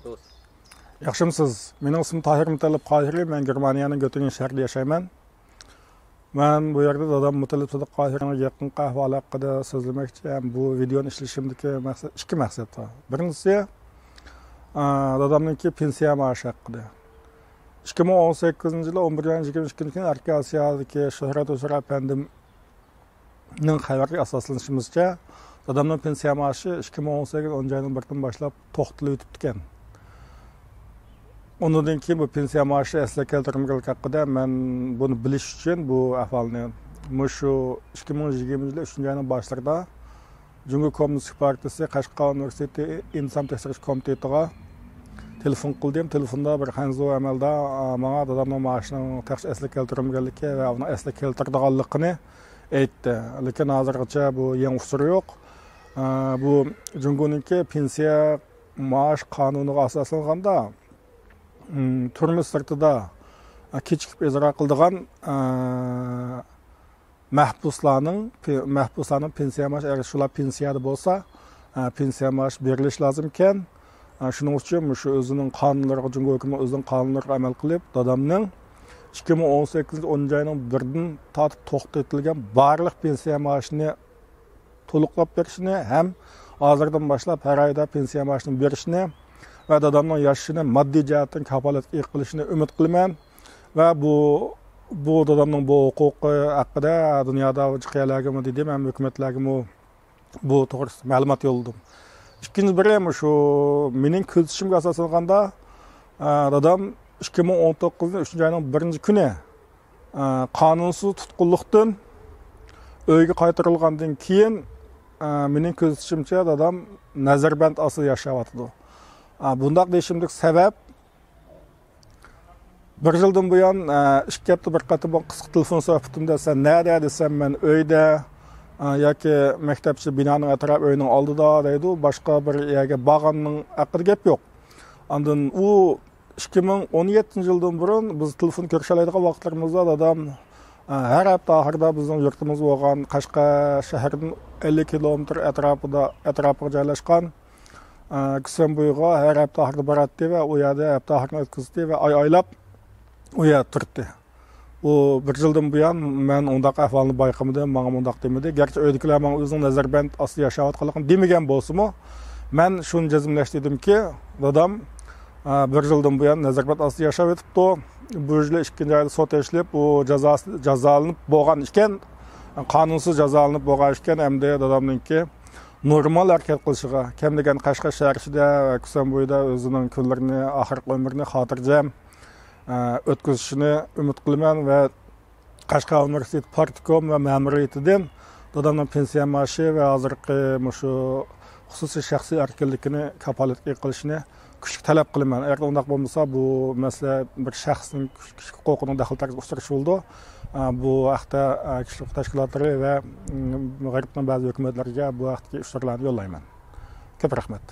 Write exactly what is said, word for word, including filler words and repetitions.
ياخشىمۇسىز؟ مېنىڭ ئىسمىم تاھىر مۇتەللىپ قاھىرى، مەن گېرمانىيەنىڭ گۆتىنگېن شەھىرىدە ياشايمەن. مەن بۇ يەردە دادام مۇتەللىپ سىدىق قاھىرىنىڭ يېقىنقى ئەھۋالى ھەققىدە سۆزلىمەكچى ھەم بۇ ۋىدېئونى ئىشلىشىمدىكى مەقسەت، ئىككى مەقسەت بار. بىرىنچىسى، ئا، دادامنىڭكى پېنسىيە مائاشى ھەققىدە. ئىككى مىڭ ئون سەككىزىنچى يىلى ئون بىرىنچى ئاينىڭ يىگىرمە ئىككىنچى كۈنى ئەركە ئاسىيادىكى شۆھرەت ھۈسەن ئەپەندىم نىڭ خەۋەرگە ئاساسلىنىشىمىزچە، دادامنىڭ پېنسىيە مائاشى ئىككى مىڭ ئون سەككىز ئونىنچى ئاينىڭ بىرىدىن باشلاپ توختىلىۋېتىپتىكەن. ئۇنىڭدىن كېيىن بۇ پېنسىيە مائاشى ئەسلىگە كەلتۈرۈلمىگەنلىكى ھەققىدە مەن بۇنى بىلىش ئۈچۈن بۇ ئەھۋالنى مۇشۇ ئىككى مىڭ يىگىرمىنچى يىلى ئۈچىنچى ئاينىڭ باشلىرىدا جۇڭگو كوممۇنىستىك پارتىيىسى قەشقەر ئۇنىۋېرسىتېتى ئىنتىزام تەكشۈرۈش كومىتېتىغا تېلېفون قىلدىم. تېلېفوندا بىر خەنزۇ ئەمەلدار، ئا، ماڭا دادامنىڭ مائاشىنىڭ تەخش ئەسلىگە كەلتۈرۈلمىگەنلىكى ۋە ئۇنىڭ ئەسلىگە كەلتۈرىدىغانلىقىنى ئېيتتى. لېكىن ھازىرغىچە بۇ يېڭى ئۇچۇر يوق. ئا، بۇ جۇڭگونىڭكى پېنسىيە مائاش قانۇنىغا ئاساسلانغاندا، م، تۈرمە سىرتىدا، ئا، كېچىكىپ ئىجرا قىلىدىغان، ئا، مەھبۇسلارنىڭ پې-، مەھبۇسلارنىڭ پېنسىيە مائاشى، ئەگەر شۇلار پېنسىيەدە بولسا، ئە، پېنسىيە مائاشى بېرىلىشى لازىمكەن. ئە، شۇنىڭ ئۈچۈن مۇشۇ ئۆزىنىڭ قانۇنلىرىغا، جۇڭگو ھۆكۈمىتى ئۆزىنىڭ قانۇنلىرىغا ئەمەل قىلىپ، دادامنىڭ ئىككى مىڭ ئون سەككىزىنچى ئونىنچى ئاينىڭ بىرىدىن تارتىپ توختىتىلگەن بارلىق پېنسىيە مائاشىنى تولۇقلاپ بېرىشىنى ھەم ھازىردىن باشلاپ ھەر ئايدا پېنسىيە مائاشىنى بېرىشنى ۋە دادامنىڭ ياشىشىنى ماددىي جەھەتتىن كاپالەتكە ئىگە قىلىشىنى ئۈمىد قىلىمەن. ۋە بۇ، بۇ دادامنىڭ بۇ ھوقۇقى ھەققىدە دۇنيادا جىق يەرلەرگىمۇ دېدىم ھەم ھۆكۈمەتلەرگىمۇ بۇ توغرىسىدا مەلۇمات يوللىدىم. ئىككىنچى بىرى، مۇشۇ مېنىڭ كۆزىتىشىمگە ئاساسلانغاندا، ئە، دادام ئىككى مىڭ ئون توققۇزىنچى ئۈچىنچى ئاينىڭ بىرىنچى كۈنى، ئە، قانۇنسىز تۇتقۇنلۇقتىن ئۆيگە قايتۇرۇلغاندىن كېيىن، ئە، مېنىڭ كۆزىتىشىمچە، دادام نەزەربەند ئاستىدا ياشاۋاتىدۇ. ئە، بۇنداق دېيىشىمدىكى سەۋەب، بىر يىلدىن بۇيان، ئە، ئىككى ھەپتە بىر قېتىم قىسقا تېلېفون سۆھبىتىمدە، «سەن نەدە؟» دېسەم، «مەن ئۆيدە، ئە، ياكى مەكتەپچە بىنانىڭ ئەتراپى، ئۆينىڭ ئالدىدا» دەيدۇ، باشقا بىر يەرگە بارغاننىڭ ھەققىدە گەپ يوق. ئاندىن ئۇ ئىككى مىڭ ئون يەتتىنچى يىلدىن بۇرۇن بىز تېلېفون كۆرۈشەلەيدىغان ۋاقىتلىرىمىزدا دادام، ئە، ھەر ھەپتە ئاخىرىدا بىزنىڭ يۇرتىمىز بولغان قەشقەر شەھىرىدىن ئەللىك كىلومېتىر ئەتراپىدا، ئەتراپىغا جايلاشقان، ئە، كۈسەنبويىغا ھەر ھەپتە ئاخىرىدا باراتتى ۋە ئۇ يەردە ھەپتە ئاخىرىنى ئۆتكۈزەتتى ۋە ئاي ئايلاپ ئۇ يەردە تۇراتتى. ئۇ بىر يىلدىن بۇيان مەن ئۇنداق ئەھۋالنى بايقىمىدىم، ماڭا مۇنداق دېمىدى. گەرچە ئۆيدىكىلەر ماڭا ئۆزىنىڭ نەزەربەند ئاستىدا ياشاۋاتقانلىقىنى دېمىگەن بولسىمۇ، مەن شۇنى جەزملەشتۈردۈمكى، دادام، ئە، بىر يىلدىن بۇيان نەزەربەند ئاستىدا ياشاۋېتىپتۇ. بۇ يىلى ئىككىنچى ئايدا سوت ئېچىلىپ، ئۇ جازاسى، جازالىنىپ بولغان ئىكەن، قانۇنسىز جازالىنىپ بولغان ئىكەن، ئەمدى دادامنىڭكى نورمال ھەرىكەت قىلىشىغا، كەم دېگەندە قەشقەر شەھەر ئىچىدە ۋە كۈسەنبويىدا ئۆزىنىڭ كۈنلىرىنى، ئاخىرقى ئۆمرىنى خاتىرجەم، ئە، ئۆتكۈزۈشىنى ئۈمىد قىلىمەن ۋە قەشقەر ئۇنىۋېرسىتېتى پارتكوم ۋە مەمۇرىيىتىدىن دادامنىڭ پېنسىيە مائاشى ۋە ھازىرقى مۇشۇ خۇسۇسىي شەخسىي ئەركىنلىكىنى كاپالەتكە ئىگە قىلىشىنى كۈچلۈك تەلەپ قىلىمەن. ئەگەر ئۇنداق بولمىسا، بۇ مەسىلە بىر شەخسنىڭ كىشىلىك ھوقۇقىنىڭ دەخلى تەرتىپىگە ئۇچرىشى بولىدۇ. ئە، بۇ ھەقتە، ئە، كىشىلىك ھوقۇق تەشكىلاتلىرى ۋە، م، غەربنىڭ بەزى ھۆكۈمەتلىرىگە بۇ ھەقتىكى ئۇچۇرلارنى يوللايمەن. كۆپ رەھمەت.